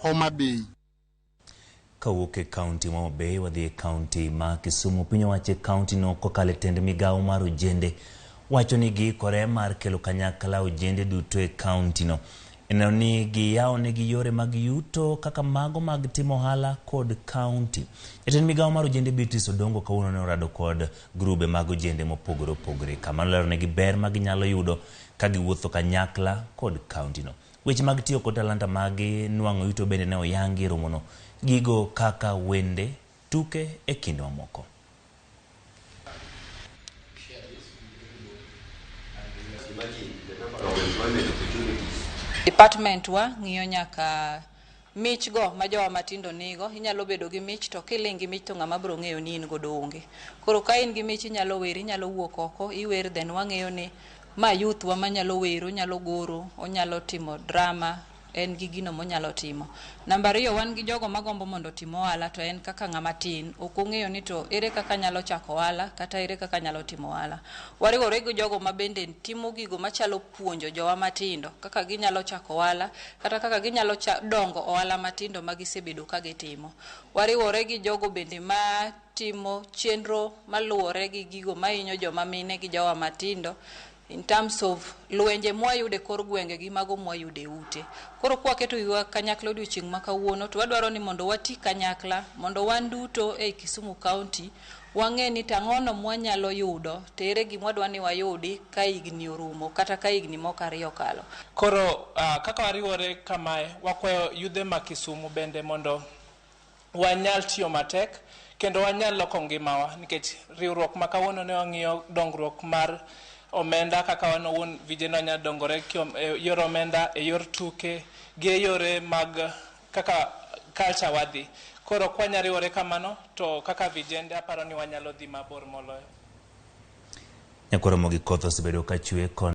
Homa Bay. Kawuok e kaunti ma Homa Bay wadhi e kaunti ma Kisumu. Piny owacho e kaunti no kokalo e tend migawo mar ojende wacho ni giikore mar kelo kanyakla ojende duto e kaunti no. Neno ni giyawo negi yore mag yuto kaka mago mag timo ohala kod kaunti. Jatend migawo mar ojende Beatrice Odongo kawuono ne orado kod grube mag ojende mopogore opogore kama nolero negi ber ma ginyalo yudo ka giwuotho kanyakla kod kaunti no. Weche mag tiyo kod talanta magi nwang'o yuto bende ne oyangi e romono. Gigo kaka wende, tuke e kind mamoko. Department wa ng'iyo nyaka mich go ma jowa matindo nigo. Inyalo bedo gi mich to kiling' gi mich to ng'ama biro ng'eyo ni in godo onge. Koro ka in gi mich inyalo wer, inyalo wuok oko, iwer then wang'eyo ni ma youth wa manyalo wero, onyalo goro, onyalo timo drama, en gi gino monyalo timo. Namba ariyo, wan gi jogo magombo mondo otim ohala to en kaka ng'ama tin, ok ong'eyo ni to ere kaka anyalo chako ohala kata ere kaka anyalo timo ohala. Wariwore gi jogo ma bende timo gigo machalo puonjo jowa matindo kaka ginyalo chako ohala kata kaka ginyalo dongo ohala matindo ma gisebedo ka gitimo. Wariwore gi jogo bende ma timo chenro maluwore gi gigo mahinyo joma mine gi jowa matindo in terms of lwenje mwayudo e kor gwenge gi mago mwayudo e ute. Koro kwaketo wiwa kanyakla odiochieng' ma kawuono to wadwaro ni mondo wati kanyakla mondo wan duto ei Kisumu County wang'e ni tang'ono mwanyalo yudo to ere gima wadwa ni wayudi ka higni orumo kata ka higni moko ariyo okalo. Koro kaka wariwore kamae, wakwayo yudhe ma Kisumu bende mondo wanyal tiyo matek kendo wanyal loko ngimawa, nikech riwruok ma kawuono ne wang'iyo dongruok mar omenda kaka wan owuon vijana wanyalo dongore e yor omenda, e yor tuke gi e yore mag kaka culture wadhi. Koro kwa wanyalo riwore kamano to kaka vijende aparo ni wanyalo dhi mabor moloyo. Nyakwar Ramogi koth osebedo ka chwe kon